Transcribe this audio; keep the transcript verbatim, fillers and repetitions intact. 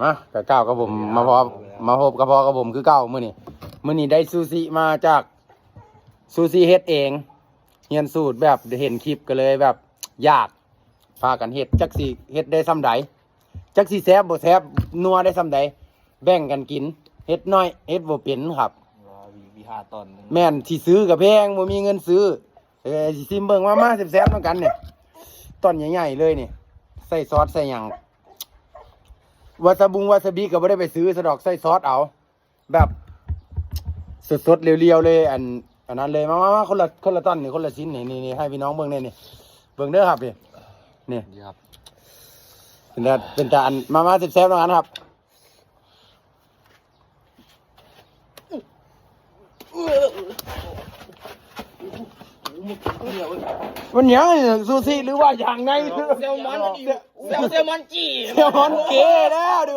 มากับก้าวกับผมมาพบมาพบกับพ่อกับผมคือเก่ามื้อนี้มื้อนี้ได้ซูชิมาจากซูชิเฮ็ดเองเรียนสูตรแบบเห็นคลิปก็เลยแบบอยากพากันเฮ็ดจักสิเฮ็ดได้ส่ำใดจักสิแซ่บบ่แซ่บนัวได้ส่ำใดแบ่งกันกินเฮ็ดน้อยเฮ็ดบ่เป็นครับ รอวีวีห้าตอนหนึ่ง แม่นสิซื้อก็แพงบ่มีเงินซื้อเออสิซิมเบิ่งมามาแซ่บๆนำกันนี่ตอนใหญ่ๆเลยนี่ใส่ซอสใส่หยังวาซาบุงวาซาบิก็บ่ได้ไปซื้อซะดอกใส่ซอสเอา แบบสดๆเรียวๆเลย อันอันนั้นเลยมามามาคนละคนละตอนนี่คนละชิ้นนี่นี่นี่ให้พี่น้องเบิ่งนี่นี่เบิ่งเด้อครับนี่นี่ นี่ครับ เป็นแต่เป็นแต่อันมามาแซ่บๆนำกันครับ มันยังซูชิหรือว่าอย่างไง แซลมอนแซลแซลมอนจี แซลมอนเกแล้วดู